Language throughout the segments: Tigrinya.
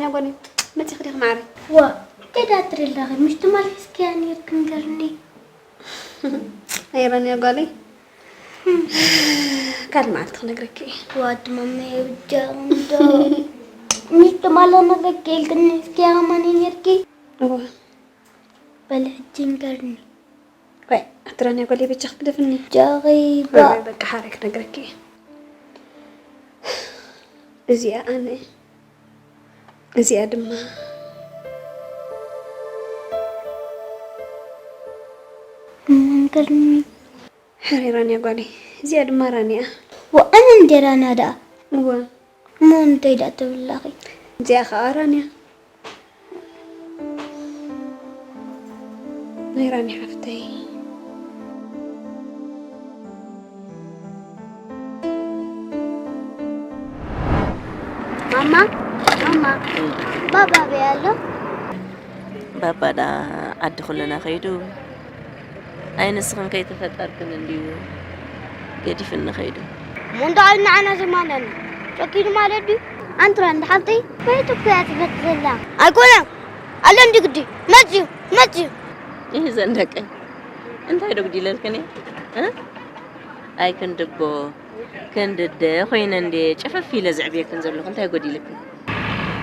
ያ ጓለይ፣ መጺኺ ዲኺ ማዕረይ? ዋ፣ እንታይ ደኣ ትርኢ ኣለኺ? ምሽ ትማል ሒዝክያ ነይርኪ ንገርኒ። ኣይረን ያ ጓለይ። ካልእ መዓልቲ ክነግረኪ እየ። ዋ፣ እቲ ማመየ ብጃ እንዶ። ምሽ ትማል ክነግረኪ ኢልክኒ ሒዝክያ ከማን ነይርኪ። እወ። በሊ ሕጂ ንገርኒ። ወይ፣ ኣትረን ያ ጓለይ በጃኺ ግደፍኒ። ጃኺ ባ- ወይ፣ በቃ ሓረይ ክነግረኪ እየ። እዚኣ ኣነ፣ እዚኣ ድማ መንገድኒ። ሕራይ ራንያ ጓለይ፣ እዚኣ ድማ ራንያ። ወኣነ እንዴ ራንያ ደኣ? እወ። እሞ እንታይ ደኣ ትብላኺ? እዚኣ ኸኣ ራንያ። ናይ ራኒ ሓፍተይ። ማማ፣ ማማ፣ ባባ ኣበይ ኣሎ? ባባ ደኣ ዓዲ ኩልና ከይዱ። ኣይ ንስኽን ከይተፈጠርክን እንድዩ ገዲፍኒ ከይዱ። እሞ እንዳ ንዓና ዘይማለና ጨኪኑ ማለት ድዩ? ኣንትራ እንዳ ሓብተይ በይቱ እኮ እያ ትፈት ዘላ። ኣይኮነን። ኣሎ እንዲ ግዲ። መጽዩ፣ መጽዩ። ይህ ዘንደቀ። እንታይ ዶ ጉዲለልክን እየ? እ? ኣይ ክንድቦ፣ ክንድደ ኮይነ እንዴ ጨፈፍ ኢለ ዘዕብየክን ዘለኹ እንታይ ጎዲልክን?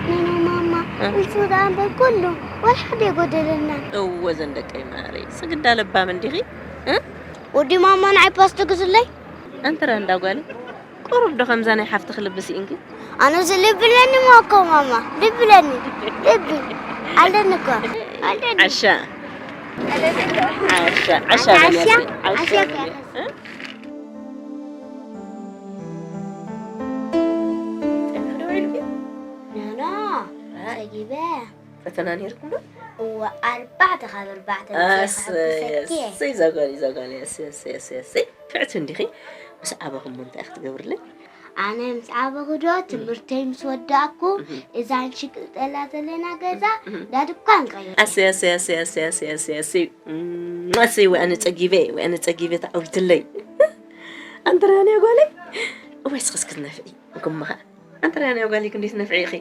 ነኖ ማማ፣ እ? እሱ ደኣ እምበር ኩሉ ወላ ሓደ ኣይጎደለናን። እወ ዘንደቀይ ማረይ፣ ስግዳ ለባም እንዲኺ? እ? ወዲ ማማ ንዓይ ፓስቲ ግዝለይ። ኣንትራ እንዳ ጓለይ፣ ቁሩብ ዶ ከምዛ ናይ ሓፍትኺ ልቢ ስኢንኪ? ኣነስ ልቢ ኣለኒ እኮ ማማ፣ ልቢ ኣለኒ። ልቢ ኣለኒ እኮ። ኣለኒ። ዓሻ። ዓሻ፣ ዓሻ ዓሻ፣ በልያ እስኪ። ዓሻ ዓሻ በልያ። እ? ኖ፣ ኖ፣ ጸጊበ። ፈተና ነይርኩም ዶ? እወ፣ ኣርባዕተ ካብ ኣርባዕተ ኣምጺኤ ኣሰይ፣ ክሕብሰኪ እየ። ኣሰይ፣ እዛ ጓል፣ እዛ ጓል፣ ኣሰይ፣ ኣሰይ፣ ኣሰይ፣ ኣሰይ። ፍዕቲ እንዲኺ፣ ምስ ዓበኹ እሞ እንታይ ክትገብርለይ? ኣነ ምስ ዓበኹ ዶ፣ እህ። ትምህርተይ ምስ ወዳእኩ፣ እህ። እዛ ንሽቅጠላ ዘለና ገዛ፣ እህ። ዳ ድኳን ቀይረ። ኣሰይ፣ ኣሰይ፣ ኣሰይ። እም፣ ኣሰይ፣ ወይ ኣነ ጸጊበ፣ ወይ ኣነ ጸጊበ፣ ተዓዊትለይ። ኣንተ ራንያ ጓለይ፣ እዋይ፣ ስኽስክት ነፍዒ፣ ግምኻ። ኣንተ ራንያ ጓለይ ክንደይ ትነፍዒ ኢኺ?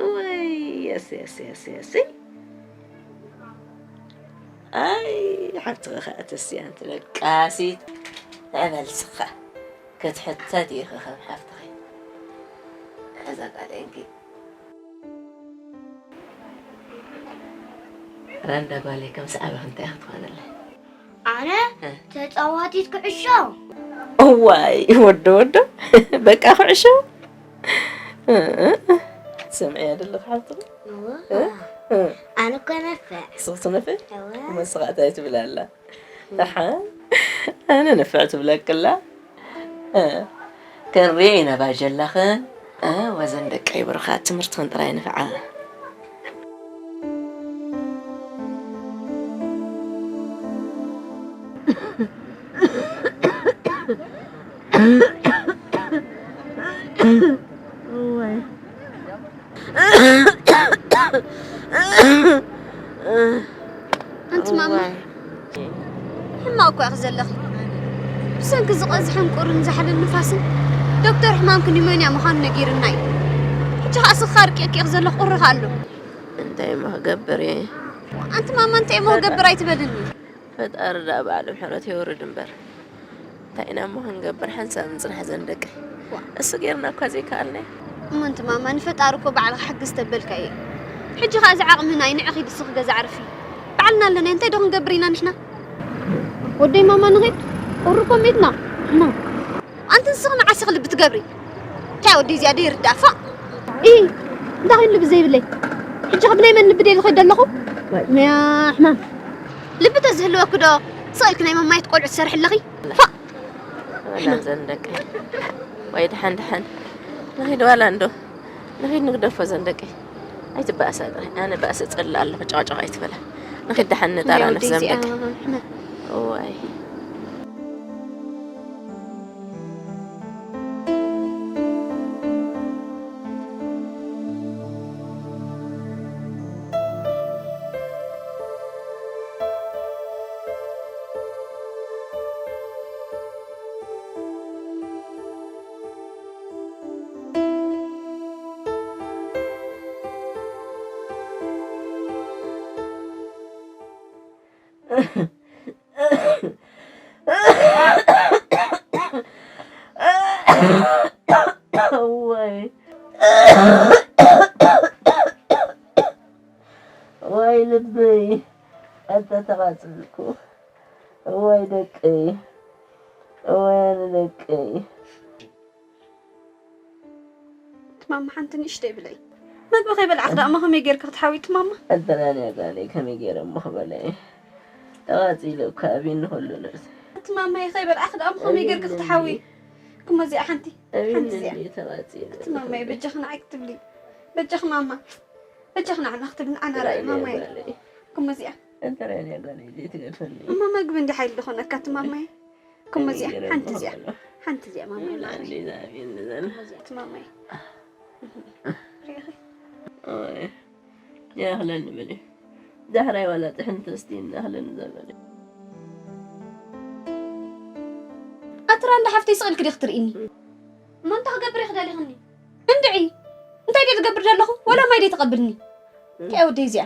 እወይ፣ የስ፣ የስ፣ የስ፣ የስ። ኣይ፣ ሓብትኺ ኸኣ ተስያ ኣንቲ ለቃሲት። ንዕበል ስኻ። ክትሕተት ኢኺ ከም ሓብትኺ። እዛ ጓለይ እንኪ። ራንዳ ጓለይ፣ ከም ሰዓበኺ እንታይ ክትኾነለይ? ኣነ እ። ተጻዋቲት ኩዕሾ። እዋይ፣ ወዶ፣ ወዶ፣ በቃ ኩዕሾ። እ፣ እ፣ እ። ትሰምዕያ ደለኺ ሓብትኺ? እወ። እ? እ። ኣነ እኮ ነፍዕ። ንስኺ ትነፍዒ? እወ። እሞ ንስኻ እንታይ ትብል ኣላ? ደሓን፣ ኣነ ነፍዕ ትብለኪ ኣላ። እ፣ ክንሪኦ ኢና ባጀላኽን። እ፣ ወዘን ደቀይ ብሩኻት፣ ትምህርትኽን ጥራይ ንፍዓ። እዋይ። ኣንቲ ማማ፣ እዋይ። ሕማቕ እኮ ኢኺ ዘለኺ። ብሰንኪ ዝቐዝሐን ቁርን ዛሕልን ንፋስን ዶክተር ሕማምኪ ኒሞንያ ምዃኑ ነጊሩና እዩ። ሕጂ ኸኣ ስኽኻ ኣርቂቕኪ ኢኺ ዘለኺ፣ ቁሪ ኸኣ ኣሎ። እንታይ እሞ ክገብር እየ? ኣንቲ ማማ፣ እንታይ እሞ ክገብር ኣይትበልኒ። ፈጣሪ ደኣ ባዕሉ ምሕረት የውርድ እምበር። እንታይ ኢና እሞ ክንገብር፣ ሓንሳብ ምጽናሕ ዘን ደቂ። ዋ። እሱ ጌርና እኳ ዘይከኣልናዮ። እሞ ኣንቲ ማማ፣ ንፈጣሪ እኮ ባዕልኻ ሓግዝ ተበልካዮ። ሕጂ ኸኣ እዚ ዓቕሚ ናይ ንዕኺ ድስኺ ገዛ ዕርፊ። ባዕልና ኣለና፣ እንታይ ዶ ክንገብር ኢና ንሕና? ወደይ ማማ ንኺድ፣ ቁሪ እኮ ሜትና። ና። ኣንቲ ንስኺ መዓስ ኢኺ ልቢ ትገብሪ? እንታይ ወደይ እዚኣ ዶ ይርዳእ? ፋእ! ኢ፣ እንታይ ኮይኑ ልቢ ዘይብለይ? ሕጂ ኸ ብናይ መን ልቢ ድየ ዝኸይድ ዘለኹ? መያ ሕማም። ልቢ ተዝህልወኪ ዶ ስቕ ኢልኪ ናይ መማየት ቆልዑ ትሰርሒ ኣለኺ? ፋእ! ወላ ዘን ደቂ። ወይ ደሓን ደሓን። ንኺድ ዋላ እንዶ። ንኺድ ንግደፎ ዘን ደቂ። ኣይትበኣሳ ጥራይ። ኣነ በኣሰ ጸልእ ኣለኹ። ጨቕጨቕ ኣይትበላ። ንኺድ ደሓን ንጣላ እንደ ነፍስ ወደይ ዘን እዚኣ ደቂ። ሕመ- እዋይ። እዋይ፣ እዋይ ልበይ፣ ኣታ ተቓጸልኩ። እዋይ ደቀይ፣ እዋይ ኣነ ደቀይ። እቲ ማማ ሓንቲ ንእሽተይ ብለይ። መግቢ ከይበልዓ ክዳእሞ ከመይ ጌርካ ክትሓዊ እቲ ማማ? ኣደራንያ ጋለይ ከመይ ገይረ እሞ ክበለ ተቓጺለ እኮ ኣብኒ ኩሉ ነብሲ። እቲ ማማይ ከይበልዓ ክዳእሞ ከመይ ጌርካ ክትሓዊ? እሞ እዚኣ ሓንቲ ሓንቲ እዚኣ። ተቓጺለ እቲ ማማይ በጃኺ ንዓይ ክትብሊ በጃኺ ማማ በጃኺ ንዓና ክትብሊ ንዓና ራእይ ማማይ። እሞ እዚኣ ኣደራንያ ጋለይ ዘይትገድፈኒ። እሞ መግቢ እንዲ ሓይሊ ዝኾነካ እቲ ማማይ። كم زيا حنت زيا حنت زيا ماما يا ماما كم زيا ماما يا أهلا بلي دحراي ولا تحنت استين أهلا زبلي أترى عند حفتي سؤال كده اخترقني ما أنت خقبري خدالي خني اندعي እንታይ ደይ ዝገብር ዘለኹ ወላ ማይ ደይ ተቐብልኒ እንታይ ወደይ እዚኣ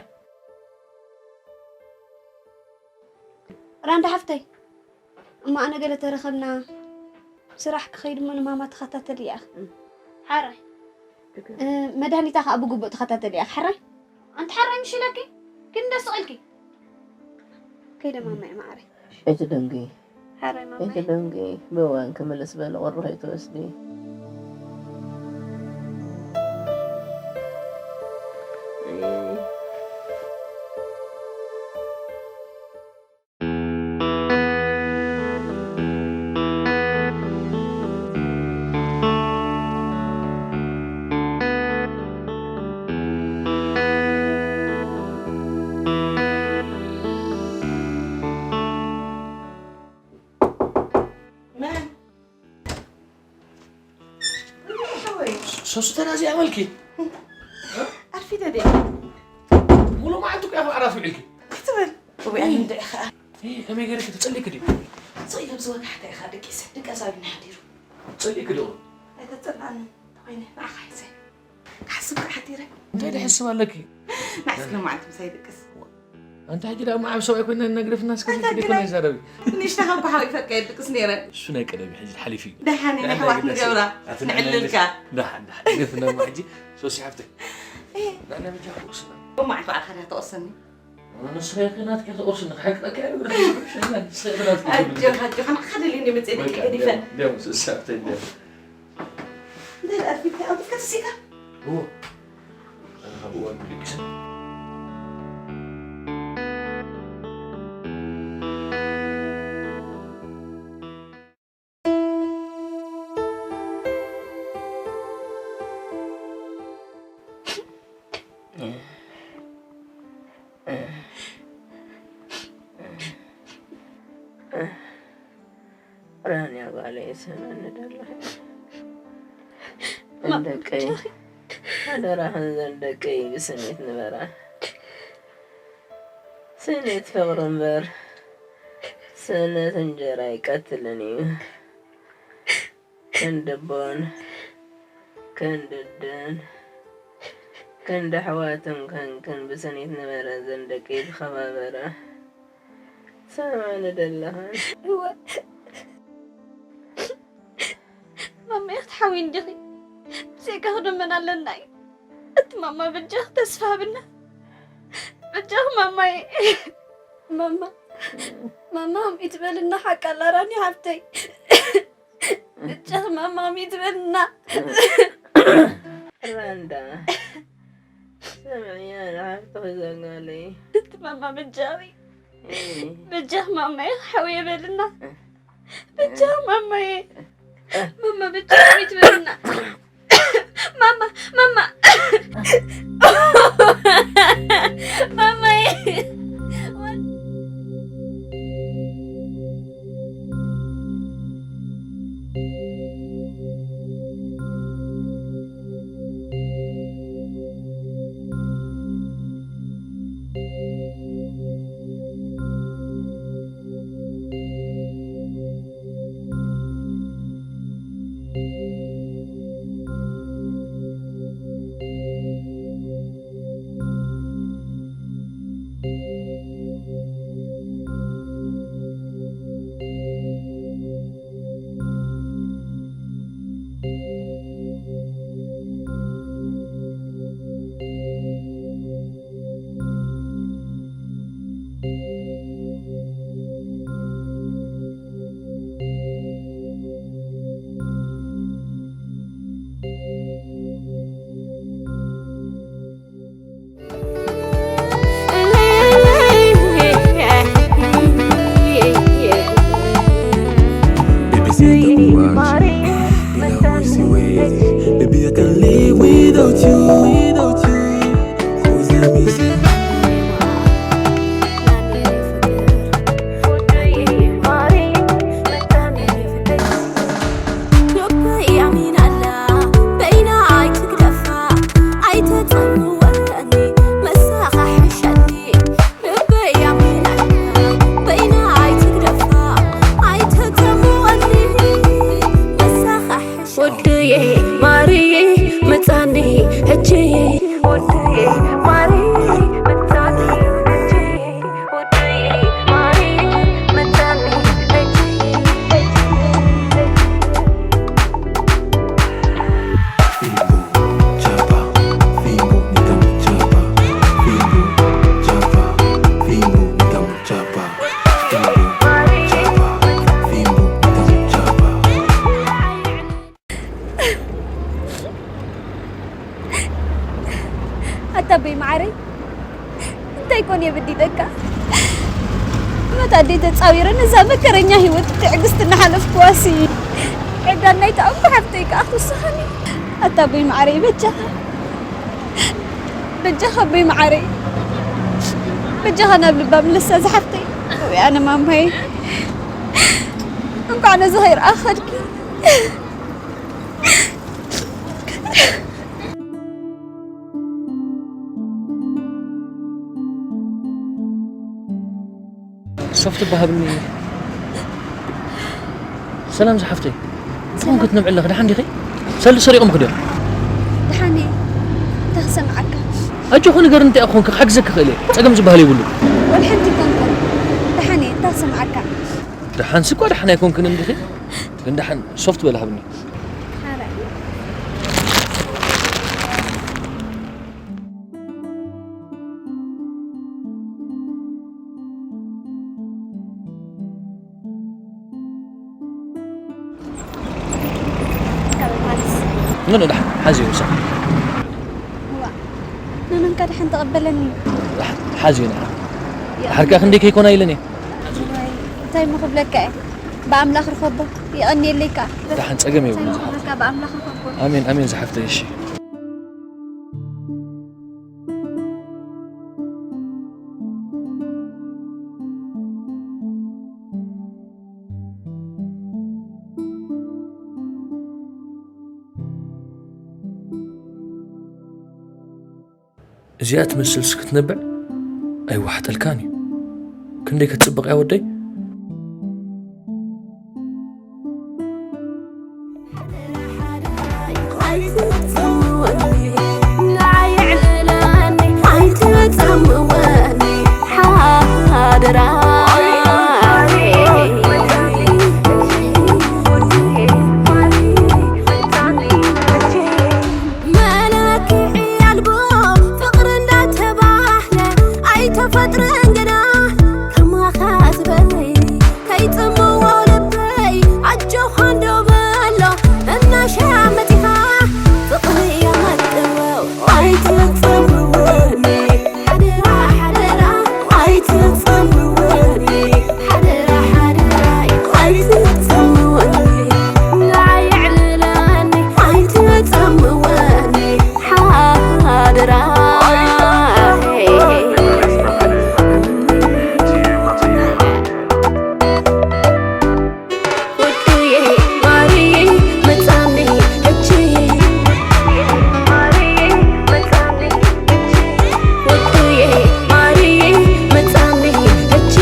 ራንዳ ሓፍተይ እሞ ኣነ ገለ ተረኸብና ስራሕ ክኸይድ እሞ ንማማ ተኸታተል እያ ሓራይ መድሃኒታ ከዓ ብግቡእ ተኸታተል እያ ሓራይ ኣንቲ ሓራይ ምሽ ኢለኪ ግን ደስ ኢልኪ ከይደ ማማ እየ ማዓረይ ኣይትደንግዪ ሓራይ ማማ እየ ኣይትደንግዪ ብእዋን ክምልስ በሊ ቁሪ ከይትወስዲ ሶስተ ናዚ ኣመልኪ ኣርፊደ ድየ ሙሉ መዓልቲ እኮ ኢኻ ዓራት ውዒልኪ ክትብል ወይ ኣነ እንድዒ ኸዓ ከመይ ገይርኪ ትጸልይኪ ድዩ ስቕ ኢለ ብዝወጋሕታ ኢኻ ደቂሰ ድቃስ ኣብኒ ሓዲሩ ጸሊእኪ ዶ ኣይተጸልኣኒ ተኾይነ ንዓኻ ሒዘ ክሓስብ ከዓ ሓዲረ እንታይ ድሕስብ ኣለኪ ንዓስለ መዓልቲ ምሳይ ድቅስ ኣንታ ሕጂ ደኣ መዓብ ሰብኣይ ኮይና ነግደፍና እስከ ዘይኮነ ይዛረብ ንሽታ ካብ ብሓዊ ፈቀ ድቅስ ነይረ እሱ ናይ ቀደም ሕጂ ሓሊፉ እዩ ደሓን ናይ ኣሕዋት ንገብራ ንዕልልካ ደሓን ደሓን ገፍና ሕጂ ሶሲ ሓፍተይ ናና ብጃ ክቁስና መዓት በዓልካ ዳ ተወሰኒ ንስኻ ኢኻ ናትካ ተቆርስ ንኽሕቅቀካ እየ ንብረት ንብረት ሸይና ንስኻ ኢኻ ናትካ ኣጆኻ ኣጆኻ ንዓኻ ደልየ እንደ መፅእ ደቂ ገዲፈ እንዲያውም ስእሳብተ እንዲያ እንታይ ደኣ ፊትካ ኣውጥካ ተሲእካ እዎ ኣነ ካብ እዋን ብድቅሰ ራንያ ጓለይ ስምዕኒ ደሎ ዘን ደቀይ ሓደራኽን ዘን ደቀይ ብስኒት ንበራ ስኒት ፍቕሪ እምበር ስእነት እንጀራ ኣይቀትልን እዩ። ክንዲ ኣቦን ክንዲ ኣደን ክንዲ ኣሕዋትን ኮንክን ብስኒት ንበራ ዘን ደቂ ዝኸባበራ ትሰምዓኒ ዶ ኣለኻ? እወ ማማይ ክትሓውይ እንዲኺ ብዘይካኺ ዶ መን ኣለና እዩ እቲ ማማ በጃኺ ተስፋ ሃብና በጃኺ ማማይ ማማ ማማ ከምኡ ትበልና ሓቃ ኣላ ራኒ ሓብተይ እጨኽ ማማም ይትበልና ራንዳ ሰምዕያ ንዓርትኺ ዘጋለይ እቲ ማማ በጃኺ በጃኽ ማማየ ክሓውየ በልና በጃኽ ማማየ ማማ በጃኽ ይትበልና ማማ ማማ ማማየ Baby, I can't live without you, without you. Who's the missing? ውድዬ ማርዬ ምጻኒ ሕጂ። ውድዬ ማርዬ ምጻኒ ሕጂ። ውድዬ ማርዬ ምጻኒ ሕጂ። ኣታ ኣቦይ መዓረይ፣ እንታይ ኮን እየ በዲለካ? መት ኣደይ ተጻዊረ ነዛ መከረኛ ህይወት ትዕግስቲ እናሓለፍኩዋሲ፣ ዕዳ ናይታ እንኮ ሓፍተይ ከኣ ክትውስኸኒ። ኣታ ኣቦይ መዓረይ፣ በጃኻ፣ በጃኻ ኣቦይ መዓረይ፣ በጃኻ ናብ ልባ ምለሳ ዝሓፍተይ። ወይ ኣነ ማማይ፣ እንኳዕ ነዚ ከይረኣኻ ከድኪ። ሶፍት በሃብኒ። ሰላም ዝሓፍተይ። ትኹን ክትነብዕለኺ ደሓን ዲኺ? ሰሉ ሰሪቑም ክድዮም? ደሓን እየ። እንታይ ክሰምዓካ? ኣጆኹ ንገር እንታይ ኣኾንኪ ክሓግዘኪ ክእል እየ። ጸገም ዝበሃል የብሉ። ወላ ሓንቲ ኣይኮንኩን። ደሓን እየ። እንታይ ክሰምዓካ? ደሓን ስኳ ደሓን ኣይኮንክን እንዲኺ? ግን ደሓን ሶፍት በል ሃብኒ። ሓራይ። ኖ፣ ኖ፣ ደሓን ሓዚ ይውሰኽ። እዋ፣ ኖኖንካ ደሓን ተቐበለኒ። ደሓን ሓዚ እዩ ንዓ። ይቕኒ። ሓርካ ክንደይ ከይኮና ኢለኒ። ዋይ፣ እንታይ እሞ ክብለካ እየ? ብኣምላኽ ርኸቦ። የቐንየለይ ከኣ። ደሓን ጸገም የብሉን ዝሓፍተይ። ብኣምላኽ ርኸቦ። ኣሜን፣ ኣሜን ዝሓፍተይ፣ እሺ። እዚኣ ትመስልስ ክትነብዕ ኣይዋሕጠልካን እዩ። ክንደይ ክትጽብቕ እያ ወደይ? ኣይትጸምወኒ፣ ሓደራ። መለክዒ ኣልቦ ፍቕሪ እንዳተባህለ ኣይተፈጥረን ግና ከማኻ ዝበለይ ከይጽምዎ ልበይ ኣጆኻ እንዶ በሎ እናሻ መጺኻ ፍቕሪ የመጥዎ ኣይትጸምወኒ ሓደራ ሓደራ ኣይትጸምወኒ ሓደራ ሓደራ ኣይትጸምወኒ ንዓይ የዕልለኒ ኣይትጸምወኒ ሓደራ። ውዱዬ ማርዬ ምጻኒ ሕጂ ውዱዬ ማርዬ ምጻኒ ሕጂ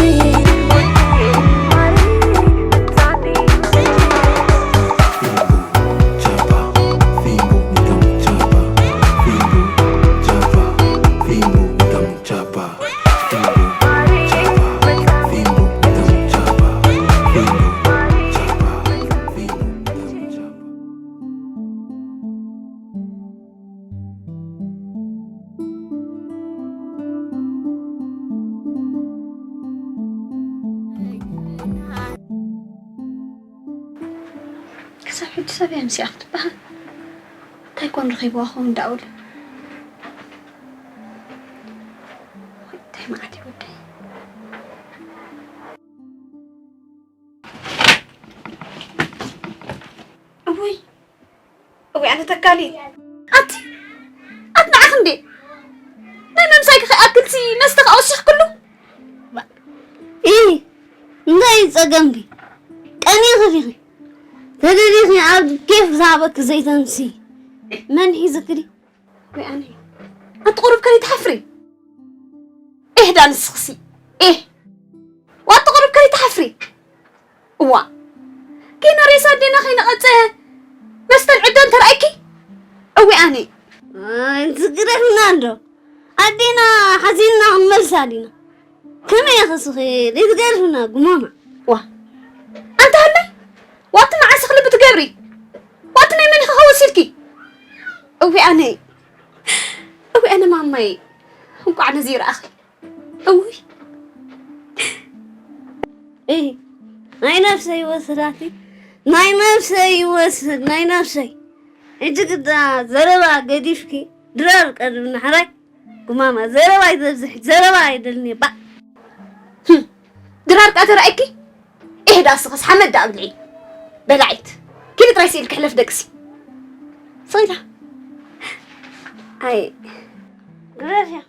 ክሳብ ሕጂ ሰብ እያ ምስኣ ክትበሃል እንታይ ኮን ረኺብዋ ኸውን ዳውል እንታይ መዓት ይወደይ እውይ እውይ ኣነ ተካሊ ኣቲ ኣት ንዓኽ እንዴ ናይ መምሳይኪ ከይኣክልሲ መስተ ከኣ ወሲኽክሉ። ኢ እንታይ እዩ ጸገምኪ? ቀኒኺ ዲኺ? ተደሊኺ ኣብ ኬፍ ዝሃበኪ ዘይተንሲ መን ሒዝኪ ድዩ? ወይ ኣነ ኣቲ ቁሩብ ከይትሓፍሪ። ኤህ ዳ ንስኽሲ ኤህ ዋቲ ቁሩብ ከይትሓፍሪ። እዋ ኪነ ሬሳ ኣዴና ከይነቐጸ መስተን ዕዶ እንተረኣይኪ እዊ ኣነ ኣይ ትግረፍና እንዶ ኣዴና ሓዚልና ክንመልሳ ዲና ከመይ ኢኺ ስኺ ዘይትገርፍና ጉማማ። ዋ ኣንታ ሃላይ ዋቲ መዓስ ክልቢ ትገብሪ ዋቲ ናይ መን ኢኺ ከወሲድኪ እዊ ኣነ እዊ ኣነ ማማይ እንቋዕ ነዚ ይረኣኺ እውይ እይ ናይ ነፍሰይ ይወስዳቲ ናይ ነፍሰይ ይወስድ ናይ ነፍሰይ ሕጂ ግዳ ዘረባ ገዲፍኪ ድራር ቀድም ናሕራይ ጉማማ ዘረባ ይዘብዝሕ ዘረባ ኣይደልኒ ባዕ ድራር ቃ ተራእኪ ኢህ ዳ ስኽስ ሓመድ ዳ ኣብልዒ በላዒት ኪዲ ጥራይ ስኢል ክሕለፍ ደቅሲ ስኺላ ኣይ ግረፍያ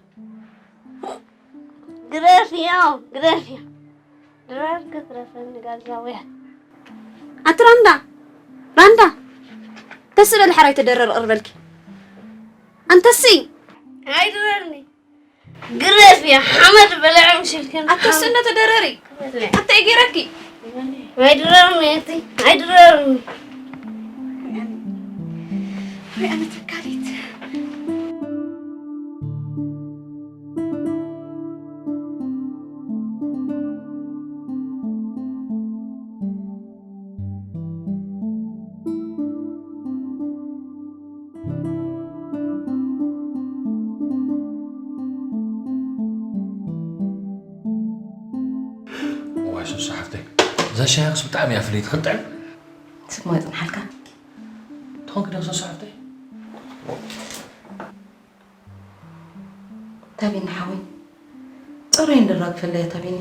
ግረፍዮ ግረፍዮ ድራር ክትረፈኒ ጋዛውያ ኣቲ ራንዳ ራንዳ ተስ በል ሓራይ ተደረር ቅርበልኪ ኣንተሲ ኣይድረርኒ ግረፍዮ ሓመድ በልዐ ምሽልክን ኣተስ እነ ተደረሪ ኣተ ገይረኪ ኣይድረርኒ እቲ ኣይድረርኒ ወይ ኣነ ተካሊት ዋይ ሱሱ ሓፍተይ እዛ ሻሂ ክስ ብጣዕሚ እያ ፍልይቲ ክትጥዕም ስሞ ይፅንሓልካ ትኾንክ ዶ ሱሱ ሓፍተይ ታቢኒ ሓወይ ጸሮይ እንድራግፈለያ ታቢኒ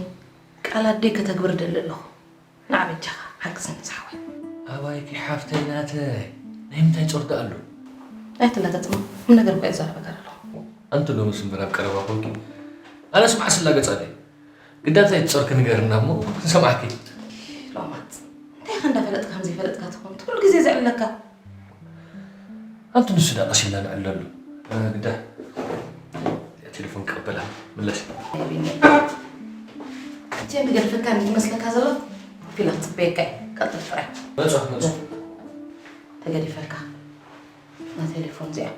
ቃል ኣደይ ከተግብር ደሊ ኣለኹ ንዓ በጃኻ ሓግዘኒ ዝሓወይ ኣባይኪ ሓፍተይ ናተይ ናይ ምንታይ ጾር ደኣ ኣሎ ኣይትላገጽ እሞ ቁም ነገር እኮ የዛረበካ ዘለኹ ኣንቲ ሎምስ እምበር ኣብ ቀረባ ኮንኪ ኣነስ መዓስ እላገጽ ኣለይ ግዳ እንታይ ትጸርኪ ንገርና እሞ ንሰምዓኪ ሎማት እንታይ ኢኻ እንዳፈለጥካ ከምዘይፈለጥካ ትኾን ኩሉ ግዜ ዘዕልለካ ኣንቲ ንሱ ዳ ቀስ ኢልና ንዕለሉ ግዳ ቴሌፎን ክቐበላ ምለስ ጀን ገድፈካ እንዲ ትመስለካ ዘሎ ፊላ ትጽበየካ እዩ ቀልጥፍ ጥራይ መጽ መጽ ተገዲፈልካ ና ቴሌፎን እዚኣ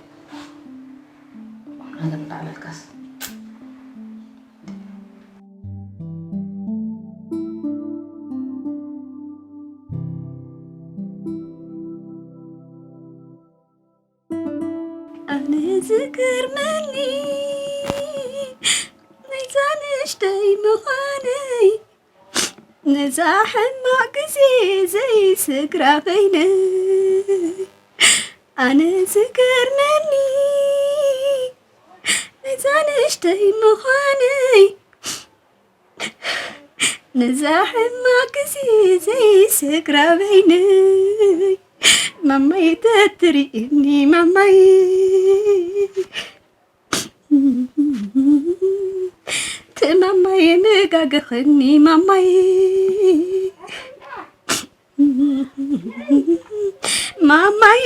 ነገር እንዳዕለልካስ ኣነ ዝገርመኒ ናይዛ ንእሽተይ ምዃነይ ነዛ ሕማቕ ግዜ ዘይስግራ በይነይ ኣነ ዝገርመኒ ነዛ ንእሽተይ ምዃነይ ነዛ ሕማቕ ግዜ ዘይስግራ በይነይ ማማይ ተትሪእኒ ማማይ ትማማይ መጋገኽኒ ማማይ ማማይ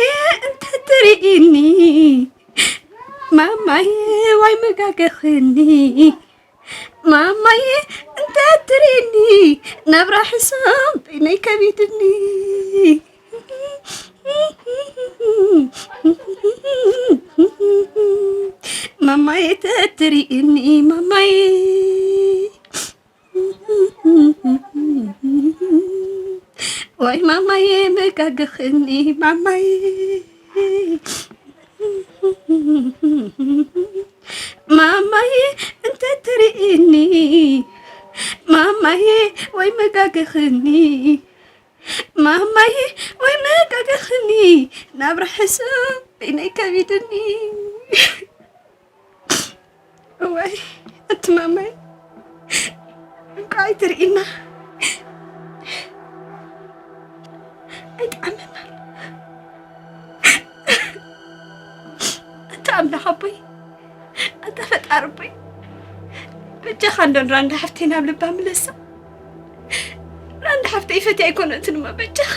እንተትሪእኒ ማማይ ዋይ መጋገኽኒ ማማዬ እንተ ትሪኒ ናብራ ሕሱም በይነይ ከቢድኒ ማማዬ ተትሪእኒ ማማዬ ዋይ ማማዬ መጋገኽኒ ማማዬ ማማዬ እንተ ትርእኒ ማማዬ ወይ መጋገኽኒ ማማዬ ወይ መጋገኽኒ ናብ ርሕሱ በይነይ ከቢድኒ እዋይ ኣቲ ማማይ እንቋይ ትርኢና ኣይጠዓመና ኣምላኽ ኣቦይ፣ ኣንታ ፈጣሪ ኣቦይ፣ በጃኻ እንዶ ንራንዳ ሓፍተይ ናብ ልባ ምለሳ። ራንዳ ሓፍተይ ፈትያ ኣይኮነትን እሞ በጃኻ፣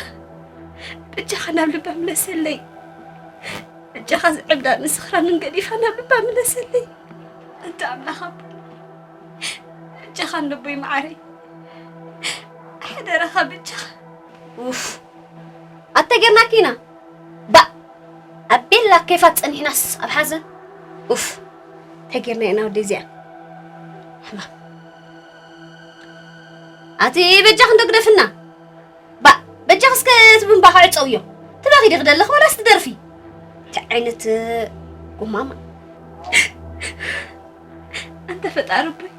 በጃኻ ናብ ልባ ምለሰለይ። በጃኻ ዝዕብዳ ንስኽራንን ገዲፋ ናብ ልባ ምለሰለይ። ኣንታ ኣምላኽ ኣቦይ፣ በጃኻ እንዶ ኣቦይ መዓረይ፣ ሓደራኻ በጃኻ። ኡፍ፣ ኣተ ጌርናኪ ኢና። ባእ፣ ኣብ ቤላ ኬፋት ጸኒሕናስ ኣብ ሓዘን። ኡፍ፣ እንታይ ጌርና ኢና ወደይ እዚኣ? ሕማም። ኣቲ በጃኺ እንዶ ግደፍና። ባእ፣ በጃኺ እስከ እቲ ቡምባ ክዕጸውዮ። ትበኺ ዲኺ ደለኺ ወላስ ትደርፊ? እንታይ ዓይነት ጉማማ? ኣንታ ፈጣሪ ኣቦይ፣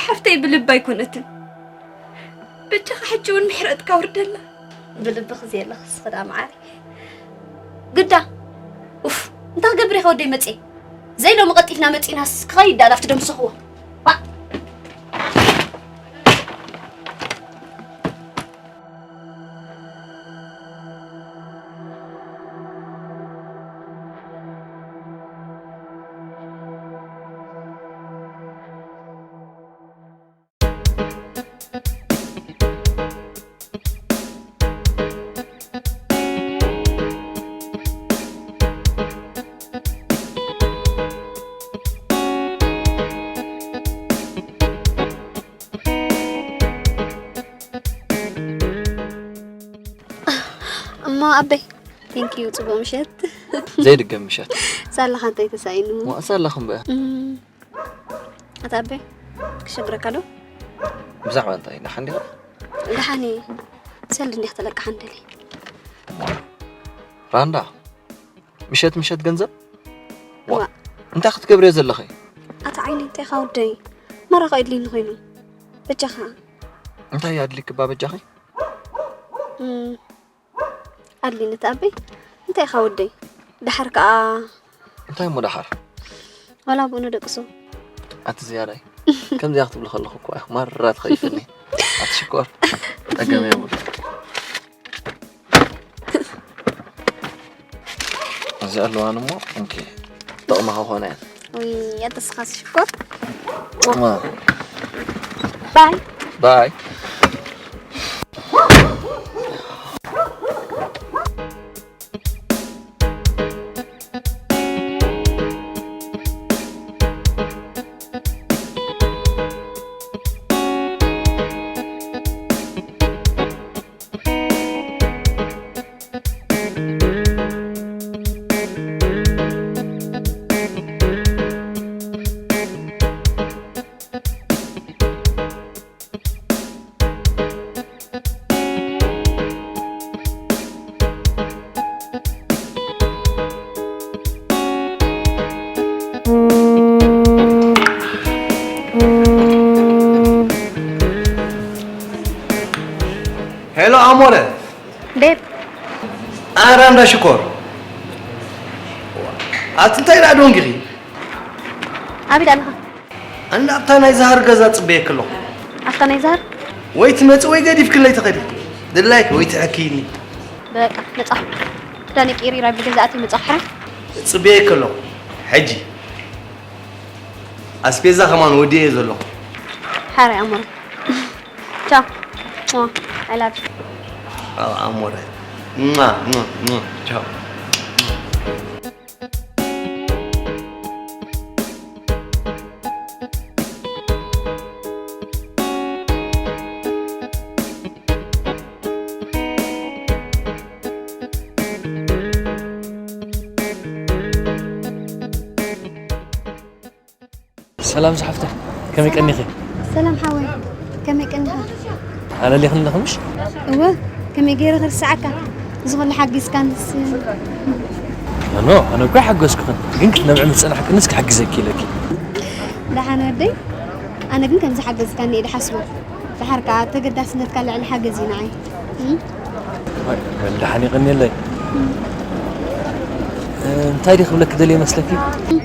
ሓፍተይ ብልባ ኣይኮነትን። በጃኻ ሕጂ እውን ምሕረትካ ውርደላ። ብልብኺ ዘየለኽስ ኽዳ መዓረይ። ግዳ፣ ኡፍ፣ እንታይ ክገብር ኢኻ ወደይ መጽየ? ዘይ ሎሚ ቀልጢፍና መጺናስ ክኸይድ ዳኣ ላፍቲ ደምስኽዎ። ባእ። እሞ ኣበይ፣ ቴንኪዩ፣ ጽቡቕ ምሸት። ዘይድገም ምሸት። ሳላኻ እንታይ ተሳኢኑ? ዋ፣ ሳላኹም በያ። እም፣ ኣታ ኣበይ፣ ክሸግረካ ዶ? ብዛዕባ እንታይ? ደሓን ዲኻ? ደሓን እየ። ሰልዲ እንዲያ ክትለቅሓ እንደሊ። ራንዳ፣ ምሸት ምሸት ገንዘብ? ዋ፣ ዋ። እንታይ ክትገብርዮ ዘለኺ? ኣታ ዓይነይ፣ እንታይ ኢኻ ወደይ? መራኻ የድልይኒ ኮይኑ። በጃኻ። እንታይ ኣድልይክባ በጃኺ? እም፣ ኣድልይኒ ተኣበይ። እንታይ ኢኻ ወደይ? ደሓር ከኣ እንታይ እሞ ደሓር? ዋላ ብኡ ንደቅሶ። ኣቲ ዝያዳይ። ከምዚኣ ክትብሊ ከለኹ እኮ እያ ማራ ትኸይፍኒ። ኣቲ ሽኮር። ጸገም የብሉ። እዚ ኣለዋን እሞ፣ እንኪ፣ ጥቕሚ ክኾና እየን። ውይ፣ ኣተስኻስ ሽኮር። ማ። ባይ። ባይ። ሄሎ ኣሞረ። ቤብ። ኣረ እንዳ ሽኮር። ኣቲ እንታይ ደኣ ደንጊኺ? ኣበይ ደኣ ኣለኻ? ኣንዳ ኣብታ ናይ ዛሃር ገዛ ጽበየኪ ኣለኹ። ኣብታ ናይ ዛሃር? ወይ ትመጺ ወይ ገዲፍክለይ ትኸዲ። ድላይኪ ወይ ትሕክይኒ። በቃ፣ መጻኹ። ክዳነይ ቀይረ ኣብ ገዛ ኣትየ መጻኹ፣ ሕራይ። ጽበየኪ ኣለኹ። ሕጂ ኣስቤዛ ከማን ወዲኤ ዘለኹ። ሓራይ ኣሞረ። ቻው። ሟ፣ I love you። ኣው ኣሞረ። ሟ፣ ሟ፣ ሟ። ቻው። ሰላም ዝሓፍተይ፣ ከመይ ቀኒኺ? ሰላም ሓወይ፣ ከመይ ቀኒኻ? ኣለሊኽኒ ኣለኺ ምሽ? እወ፣ ከመይ ገይረ ክርስዓካ? እዚ ኹሉ ሓጊዝካንስ። ኖ፣ ኣነ እኮ ሓገዝኩኽን፣ ግን ክትነብዒ ምስ ጸናሕክንስ ክሕግዘኪ ኢለኪ። ደሓን ወደይ፣ ኣነ ግን ከም ዝሓገዝካኒ እየ ዝሓስቦ። ደሓር ከኣ ተገዳስነትካ ልዕሊ ሓገዝ እዩ ንዓይ። እም? ዋይ፣ በል ደሓን የቐንየለይ። እም። እ፣ እንታይ ድየ ክብለኪ ደልየ መስለኪ? እም።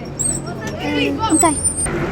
እ፣ እንታይ?